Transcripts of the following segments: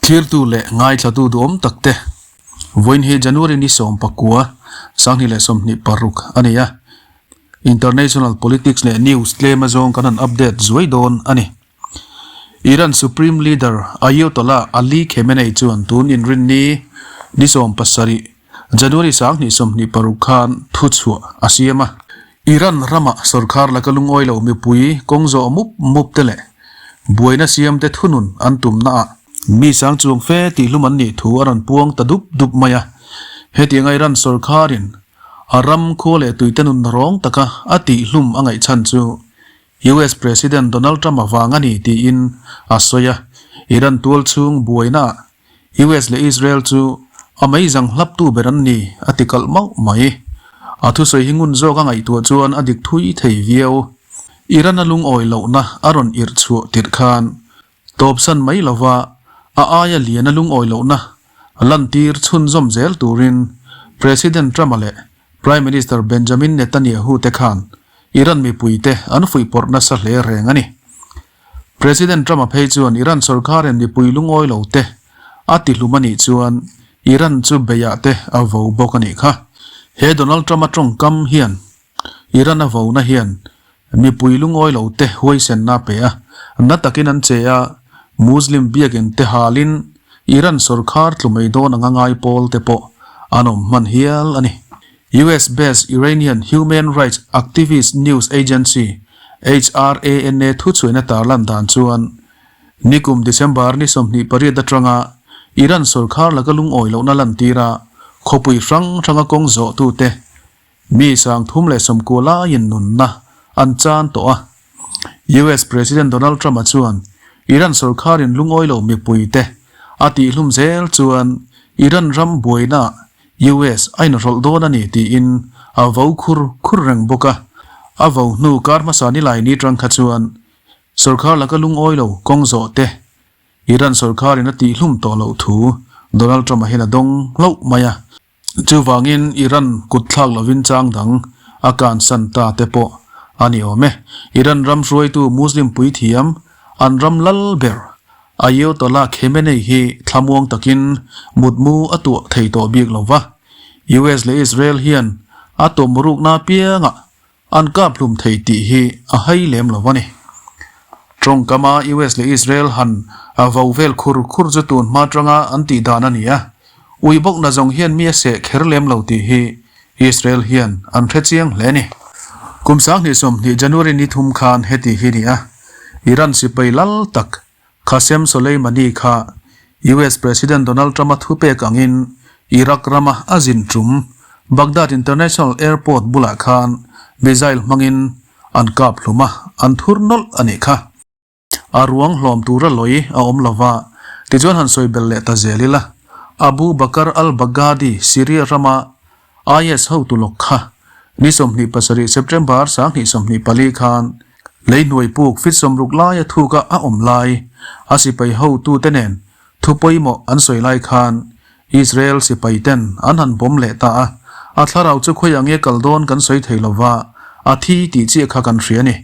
Thlirtu leh ngaithlatu duhawm tak te, vawiin hi January ni 19, 2026 a ni a. International politics leh news tlem azawng kan han update zuai dawn a ni. Iran Supreme Leader Ayatollah Ali Khamenei chuan tun inrinni ni 17, January 2026 khan thuchhuah a siam a. Iran rama sorkar laka lungawi lo mipui kawng zawh mup mup te leh buaina siam te thunun an tumnaah mi sang chuang fe tihhlum an nih thu a rawn puang ta dup dup mai a. Hetianga Iran sorkarin a ram khua leh tuite nun rawng taka a tihhlum a ngaihchhan chu US President Donald Trump avang a ni tiin a sawi a. Iran tual chhung buainaah US leh Israel chu a meizang hlaptu ber an ni a ti kalh mauh mai. A thusawi hi ngun zawk a ngaihtuah chuan a dik thui thei viau. Iran a lungawi lohna a rawn irh chhuah tirh khan tawpsan mai lova a aia lian a lungawi lohna lantir chhunzawm zel turin President Trump-a leh Prime Minister Benjamin Netanyahu te khan Iran mipuite an fuihpawrh nasa hle reng a ni. President Trump-a phei chuan Iran sorkarin mipui lungawi lo te a tihlum a nih chuan Iran chu beiah te a vo bawk a nih kha. He Donald Trump-a tawngkam hian Iran a vona hian mipui lungawi lo te huaisenna a pe a, na takin an che a, Muslim biakinn te halin Iran sorkar tlu mai dawn anga ngai pawl te pawh an awm hman hial a ni. US-based Iranian human rights activist news agency HRANA thuchhuaina tarlan dan chuan nikum December ni 28 atanga Iran sorkar laka lungawi lohna lantira khawpui hrang hranga kawng zawhtute mi 390 laiin nunna an chan tawh a. US President Donald Trump-a chuan Iran sorkarin lungawi lo mipuite a tihlum zel chuan Iran ram buainaah US a inrawlh dawn a ni tiin a vo khur khur reng bawk a. A vo hnu kar hmasa ni lai ni tang kha chuan sorkar laka lungawi lo kawng zawh te Iran sorkarin a tihlum tawh loh thu Donald Trump-a hian a dawng hlauh mai a. Chuvangin Iran kut thlak lovin chang dang a kansan ta te pawh a ni awm e. Iran ram hruaitu Muslim puithiam an ram lal ber Ayatollah Khamenei hi thlamuang takin mutmu a tuah thei tawh bik lo va, US leh Israel hian a tawmrukna apiangah an kap hlum thei tih hi a hai lem lo a ni. Tawngkama US leh Israel han a vo vel khur khur chu tun hma tanga an tih dan a ni a, ui bawkna zawng hian mi a seh kher lem lo tih hi Israel hian an hre chiang hle a ni. Kum 2020 January ni thum khan heti hi ni a, Iran sipai lal tak Qasem Soleimani kha US President Donald Trump-a thupek angin Iraq rama a zin tum Baghdad International Airport bulah khan missile hmangin an kap hlum a, an thur nawlh a nih kha. A ruang hlawm tura lawi a awm lova, tichuan han sawi belh leh ta zel ila. Abu Bakr al-Baghdadi Syria rama IS hotu lawk kha ni 27 September 2024 khan lei hnuai puk fit 60 laia thuka a awm lai a sipai hotute nen thu pawimawh an sawi lai khan Israel sipai ten an han bawm leh ta a, a thlarau chu khawi ang nge kal dawn kan sawi thei lova, a thi tih chiah kha kan hria a ni.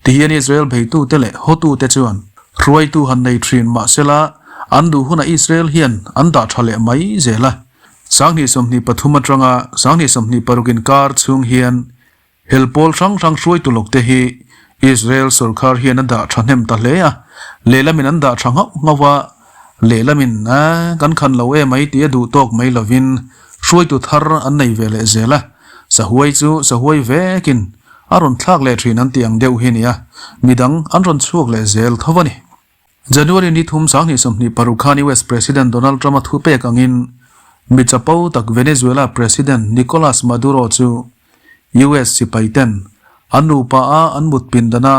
Tihian Israel beitute leh hotute chuan hruaitu han nei thin mahsela an duh hunah Israel hian an dah tha leh mai zel a. 2023 atanga 2026 inkar chhung hian hel pawl hrang hrang hruaitu lawkte hi Israel sorkar hian a dah thahnem ta hle a, lehlamin an dah tha nghauh nghauh a, lehlamin kan khan lo em mai tih a duh tawk mai lovin hruaitu thar an nei ve leh zel a, sahuai chu sahuai vekin a rawn thlak leh thin an tih ang deuh hi a ni a, midang an rawn chhuak leh zel tho a ni. January ni thum 2026 khan US President Donald Trump-a thupek angin mi chapo tak Venezuela President Nicolas Maduro chu US sipai ten an nupa a an mut pindana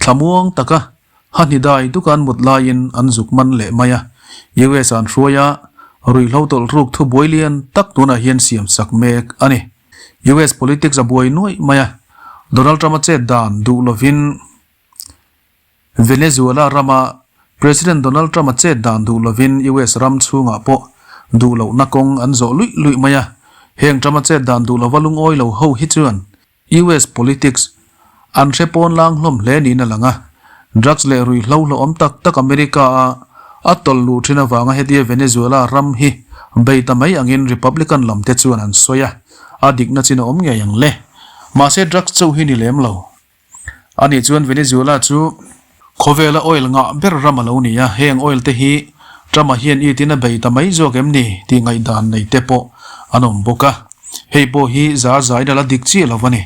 thlamuang taka hanidai duka an mut laiin an zuk man leh mai a. US an hruai a, ruihhlo tawlh ruk thu buai lian tak tunah hian siam sak mek a ni. US politics a buai nuaih mai a, Donald Trump-a chet dan duh lovin Venezuela rama President Donald Trump-a chet dan duh lovin US ram chhungah pawh duh lohna kawng an zawh luih luih mai a. Heng Trump-a chet dan duh lova lungawi lo ho hi chuan US politics an hre pawn lang hlawm hle niin a lang a. Drugs leh ruihhlo hlauhawm tak tak America-a a tawlh luh thin avanga hetia Venezuela ram hi bei ta mai angin Republican lam te chuan an sawi a, a dikna chin a awm ngei ang le. Mahse drugs chauh hi ni lem lo. Ani chuan Venezuela chu khawvela oil ngah ber ram a lo ni a, heng oil te hi Trump-a hian itin a bei ta mai zawk em ni tih ngaihdan nei te pawh an awm bawk a, hei pawh hi za zain a la dik chiah lo a ni.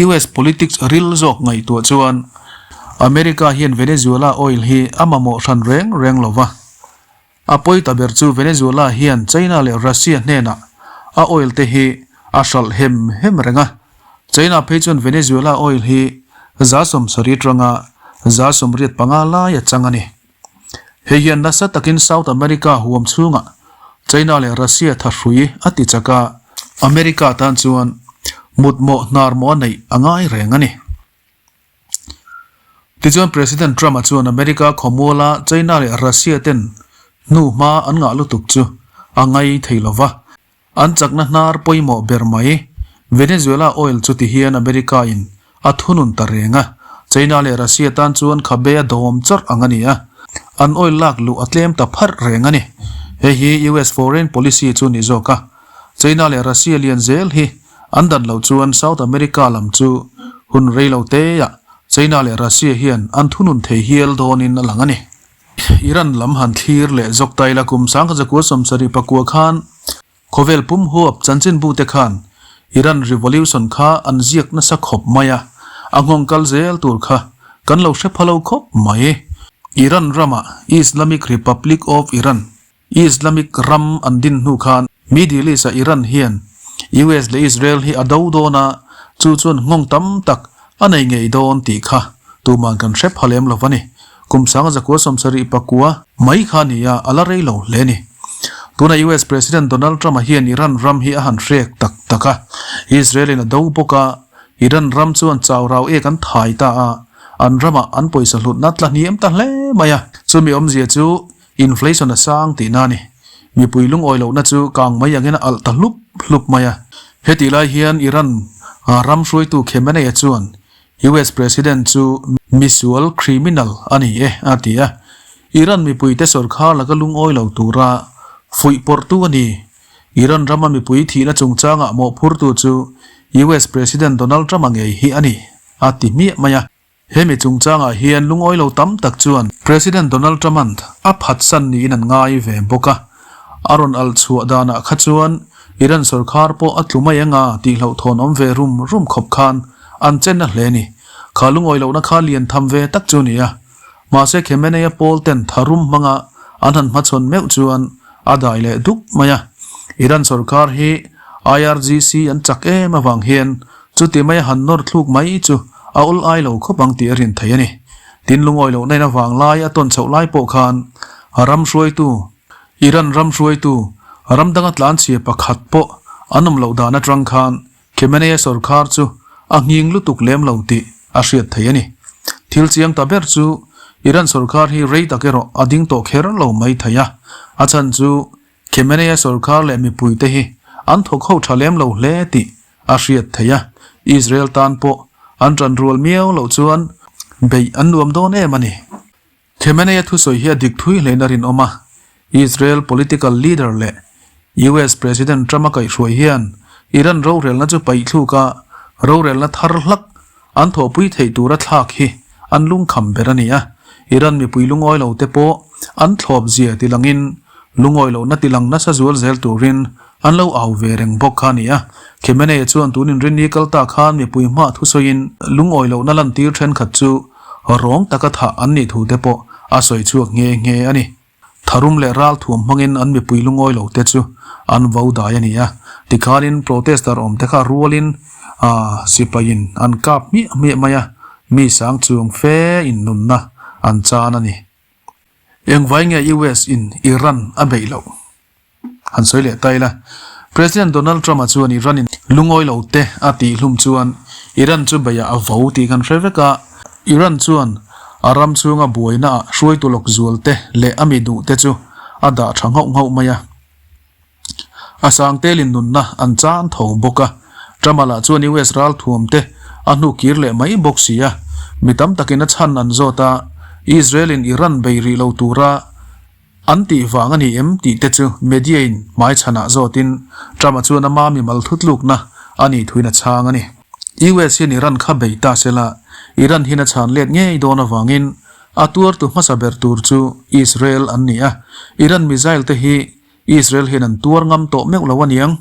US politics ril zawk ngaihtuah chuan America hian Venezuela oil hi a mamawh hran reng reng lo va. A pawi ta ber chu Venezuela hian China leh Russia hnenah a oil te hi a hralh hem hem reng a. China phei chuan Venezuela oil hi 70% atanga 85% lai a chang a ni. Hei hian nasa takin South America huam chhungah China leh Russia thahrui a ti chak a, America tan chuan mutmawh hnarmawh a neih a ngai reng a ni. Tichuan President Trump-a chuan America khawmuala China leh Russia ten hnuhma an ngah lutuk chu a ngai thei lo va, an chakna hnar pawimawh ber mai Venezuela oil chu tihian America in a thunun ta reng a, China leh Russia tan chuan khabe a dawm chawrh ang a ni a, an oil lak luh a tlem ta pharh reng a ni. Hei hi US foreign policy chu ni zawk a, China leh Russia lian zel hi an dan loh chuan South America lam chu hun rei lo teah China leh Russia hian an thunun thei hial dawnin a lang a ni. Iran lam han thlir leh zawk ta ila kum 1979 khan khawvel pum huap chanchinbu te khan Iran revolution kha an ziak nasa khawp mai a, a nghawng kal zel tur kha kan lo hre pha lo khawp mai. Iran ramah Islamic Republic of Iran Islamic ram an din hnu khan Middle East-ah Iran hian US leh Israel hi a do dawn a, chu chuan nghawng tam tak a nei ngei dawn tih kha tuman kan hre pha lem lo a ni. Kum 1979 mai kha ni a, a la rei lo hle a ni. Tuna US President Donald Trump-a hian Iran ram hi a han hrek tak tak a, Israel-in a do bawk a, Iran ram chuan chau rau ek an thai ta a, an ramah an pawisa hlutna tla hniam ta hle mai a. Chumi awmzia chu Inflation a sang tihna a ni. Mipui lungawi lohna chu kang mai angin a alh ta hlup hlup mai a. Hetih lai hian Iran ram hruaitu Khamenei-a chuan US President chu misual, criminal, a ni e a ti a. Iran mipuite sawrkhar laka lungawi lo tura fuihpawrhtu a ni. Iran rama mipui thihna chungchangah mawhphurtu chu US President Donald Trump-a ngei hi a ni a ti hmiah mai a. Hemi chungchangah hian lungawi lo tam tak chuan President Donald Trump-a'n a phatsan niin an ngai ve bawk a. A rawn alh chhuah danah kha chuan Iran sorkar pawh a tlu mai anga tih hlauhthawn awm ve rum rum khawp khan an chen a hle ni. Kha lungawi lohna kha lian tham ve tak chu ni a. Mahse Khamenei-a pawl ten tharum hmanga an han hmachhawn meuh chuan a dai leh dup mai a. Iran sorkar hi IRGC an chak em avang hian Chuti mai a han nawr thluk mai chu a awl ai lo khawp ang tih a rin thei a ni. Tin lungawi loh nain a vang lai a tawn chhoh lai pawh khan ram hruaitu, Iran ram hruaitu, ram danga tlanchhia pakhat pawh an awm loh dan atang khan Khamenei-a sawrkhar chu a nghing lutuk lem lo tih a hriat thei a ni. Thil chiang ta ber chu Iran sawrkhar hi rei tak erawh a ding tawh kher lo mai thei a, a chhan chu Khamenei-a sawrkhar leh mipuite hi an thawk ho tha lem lo hle tih a hriat theih a, Israel tan pawh an ṭan rual miau loh chuan beih an nuam dawn em a ni. Khamenei-a thusawi hi a dik thui hlein a rinawm a, Israel political leader leh US President Trump-a kaihhruai hian Iran rorelna chu paihthluk a, rorelna thar hlak an thawhpui theih tura thlak hi an lungkham ber a ni a, Iran mipui lungawi lo te pawh an thlawp zia tilangin lungawi lohna tilang nasa zual zel turin an lo au ve reng bawk kha a ni a. Khamenei-a chuan tun inrinni kal ta khan mipui hmah thusawiin lungawi lohna lantir thenkhat chu rawng taka thah an nih thu te pawh a sawi chhuak nghe nghe a ni. Tharum leh ralthuam hmangin an mipui lungawi lo te chu an vo dai a ni a, tikhanin protester awm te kha rualin sipaiin an kap hmiah hmiah mai a, mi sang chuang fe in nunna an chan a ni. Engvai nge US in Iran a beih loh? Han sawi leh ta ila, President Donald Trump-a chuan Iran-in lungawi lo te a tih hlum chuan Iran chu beiah a vo tih kan hre vek a. Iran chuan a ram chhunga buainaah hruaitu lawk zual te leh a mi duh te chu a dah tha nghauh nghauh mai a. A sang telin nunna an chan tho bawk a. Trump-a lah chuan US ralthuam te a hnu kir leh mai bawk si a. Mi tam takin a chhan an zawt a, Israel-in Iran bei rih lo tura. An tih vang a ni em tih te chu media in hmaichhanah zawtin Trump-a chuan ama mimal thutlukna a nih thuin a chhang a ni. US hian Iran kha bei ta se la, Iran hian a chhan let ngei dawn avangin a tuartu hmasa ber tur chu Israel an ni a, Iran missile te hi Israel hian an tuar ngam tawh meuh lo aniang.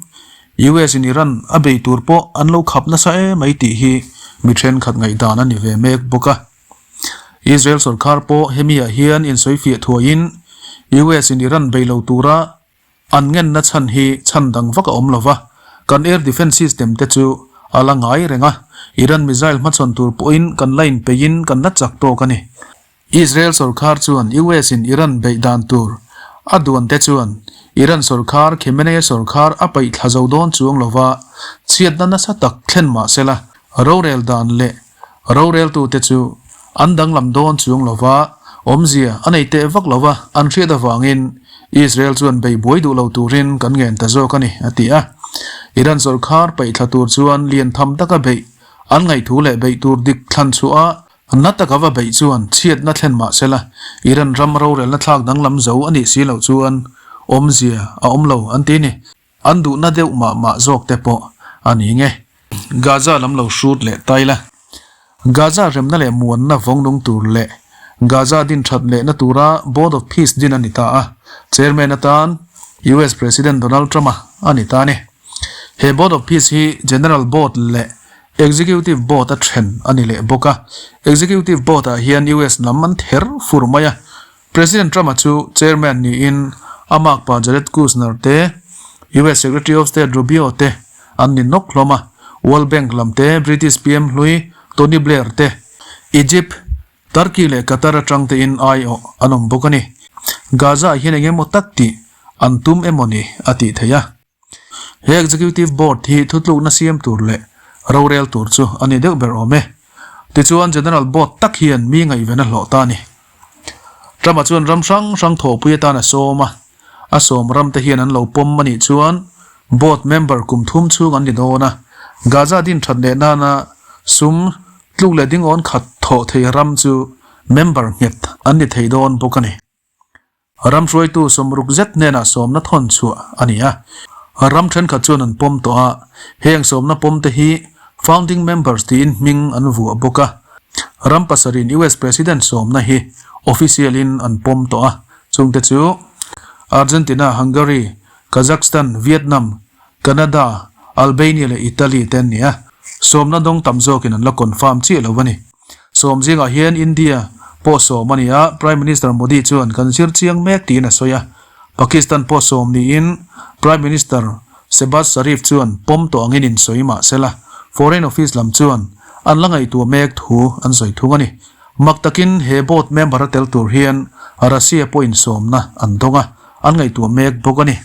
US in Iran a bei tur pawh an lo khap nasa emai tih hi mi thenkhat ngaihdan a ni ve mek bawk a. Israel sorkar pawh hemi-ah hian insawifiah thuaiin US in Iran bei lo tura an ngenna chhan hi chhan dang vak a awm lo va, kan air defence system te chu a la ngai reng a, Iran missile hmachhawn tur pawhin kan la inpeihin kan la chak tawk a ni. Israel sorkar chuan US in Iran beih dan tur a duan te chuan Iran sorkar Khamenei sorkar a paih thla zo dawn chuang lo va, chhiatna nasa tak thlen mah sela rorel dan leh Roreltute chu an danglam dawn chuang lo va, awmzia a nei teh vak lo va, an hriat avangin Israel chuan bei buai duh lo turin kan ngen ta zawk a ni, a ti a. Iran sawrkar paihthla tur chuan lian tham taka beih an ngaihthu leh beih tur dik thlan chhuah a na taka va beih chuan chhiatna thlen mah sela, Iran ram rorelna thlak danglam zo a nih si loh chuan awmzia a awm lo an ti ni. An duhna deuh mah mah zawk te pawh a ni nge. Gaza lam lo hrut leh tai la. Gaza remna leh muanna vawng nung tur leh Gaza din that lehna tura Board of Peace din a ni ta a, Chairman atan US President Donald Trump-a a ni ta a ni. He Board of Peace hi General Board leh Executive Board a then a ni leh bawk a. Executive Board-ah hian US lam an ther fur mai a, President Trump-a chu Chairman niin a makpa Jared Kushner te, US Secretary of State Rubio te an ni nawk hlawm a, World Bank lam te, British PM hlui Tony Blair te, Egypt, Turkey leh Qatar atang tein aiawh an awm bawk a ni. Gaza-ah hian eng emaw tak tih an tum emaw ni a tih theih a. He Executive Board hi thutlukna siam tur leh rorel tur chu a ni deuh ber awm e. Tichuan General Board tak hian mi ngaihven a hlawh ta a ni. Trump-a chuan ram hrang hrang thawhpui atan a sawm a, a sawm ramte hian an lo pawm a nih chuan Board member kum thum chhung an ni dawn a, Gaza din that leh nana sum tluk leh dingawn khat thawh thei ram chu member nghet an ni thei dawn bawk a ni. Ram hruaitu sawmruk zet hnenah sawmna thawn chhuah a ni a, ram thenkhat chuan an pawm tawh a, heng sawmna pawm te hi founding members tiin hming an vuah bawk a. Ram pasarih US President sawmna hi official in an pawm tawh a, chungte chu Argentina, Hungary, Kazakhstan, Vietnam, Canada, Albania leh Italy te an ni a, sawmna dawng tam zawkin an la confirm chiah lo a ni. Sawm zingah hian India pawh sawm a ni a, Prime Minister Modi chuan kan zir chiang mek tiin a sawi a. Pakistan pawh sawm niin Prime Minister Shehbaz Sharif chuan pawm tawh angin insawi mah se la, Foreign Office lam chuan an la ngaihtuah mek thu an sawi thung a ni. Mak takin he board member a tel tur hian Russia pawhin sawmna an dawng a, an ngaihtuah mek bawk a ni.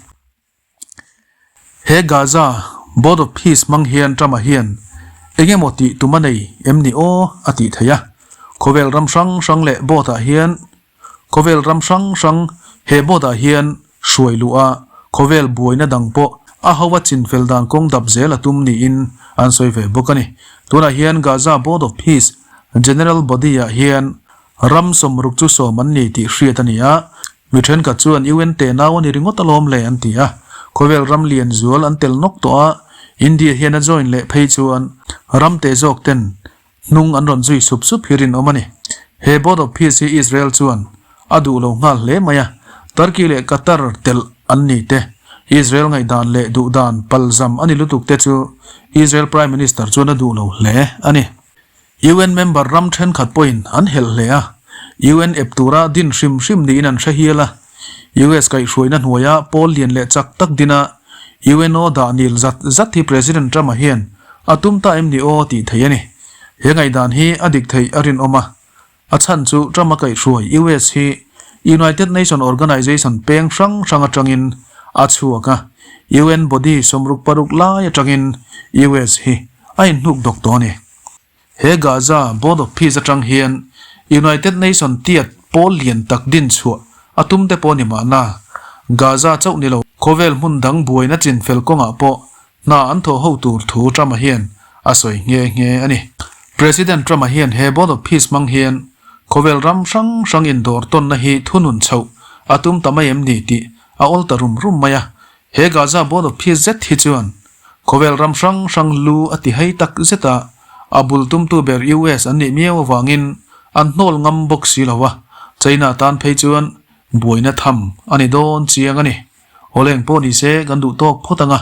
He Gaza Board of Peace hmang hian Trump-a hian eng emaw tih tum a nei em ni aw a tih theih a. Khawvel ram hrang hrang leh board-ah hian Khawvel ram hrang hrang he board-ah hian hruai luh a, khawvel buaina dang pawh a ho a chinfel dan kawng dap zel a tum niin an sawi ve bawk a ni. Tunah hian Gaza Board of Peace General Body-ah hian ram sawmruk chu sawm an ni tih hriat a ni a, Mi thenkhat chuan UN teh nau a ni ringawt alawm le an ti a, khawvel ram lian zual an tel nawk tawh a, India hian a join leh phei chuan ram teh zawk ten hnung an rawn zui sup sup hi rinawm a ni. He Board of Peace hi Israel chuan a duh lo nghal hle mai a, Turkey leh Qatar telh an ni te, Israel ngaihdan leh duhdan palzam a ni lutuk te chu Israel Prime Minister chuan a duh lo hle a ni. UN member ram thenkhat pawhin an helh hle a, UN ep tura din hrim hrim niin an hre hial a. US kaihhruaina hnuaia pawl lian leh chak tak dina UNO dah nil zat zat hi President Trump-a hian a tum ta em ni aw tih theih a ni. He ngaihdan hi a dik theih a rinawm a. A chhan chu Trump-a kaihhruai US hi United Nation Organization peng hrang hrang atangin a chhuak a, UN body 66 lai atangin US hi a inhnuk dawk tawh a ni. He Gaza Board of Peace atang hian United Nation tiat pawl lian tak din chhuah a tum te pawh ni mahna, Gaza chauh ni lo khawvel hmun dang buaina chinfel kawngah pawh hna an thawh ho tur thu Trump-a hian a sawi nghe nghe a ni. President Trump-a hian he Board of Peace hmang hian khawvel ram hrang hrang indawr tawnna hi thunun chhoh a tum ta mai em ni tih a awl ta rum rum mai a. He Gaza Board of Peace zet hi chuan khawvel ram hrang hrang lu a ti hei tak zet a, a bul tumtu ber US an nih miau avangin an hnawl ngam bawk si lo a, China tan phei chuan buaina tham a ni dawn chiang a ni. Awleng pawh ni se kan duh tawk phawt ang a,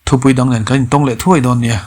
thupui dang nen kan intawng leh thuai dawn nia.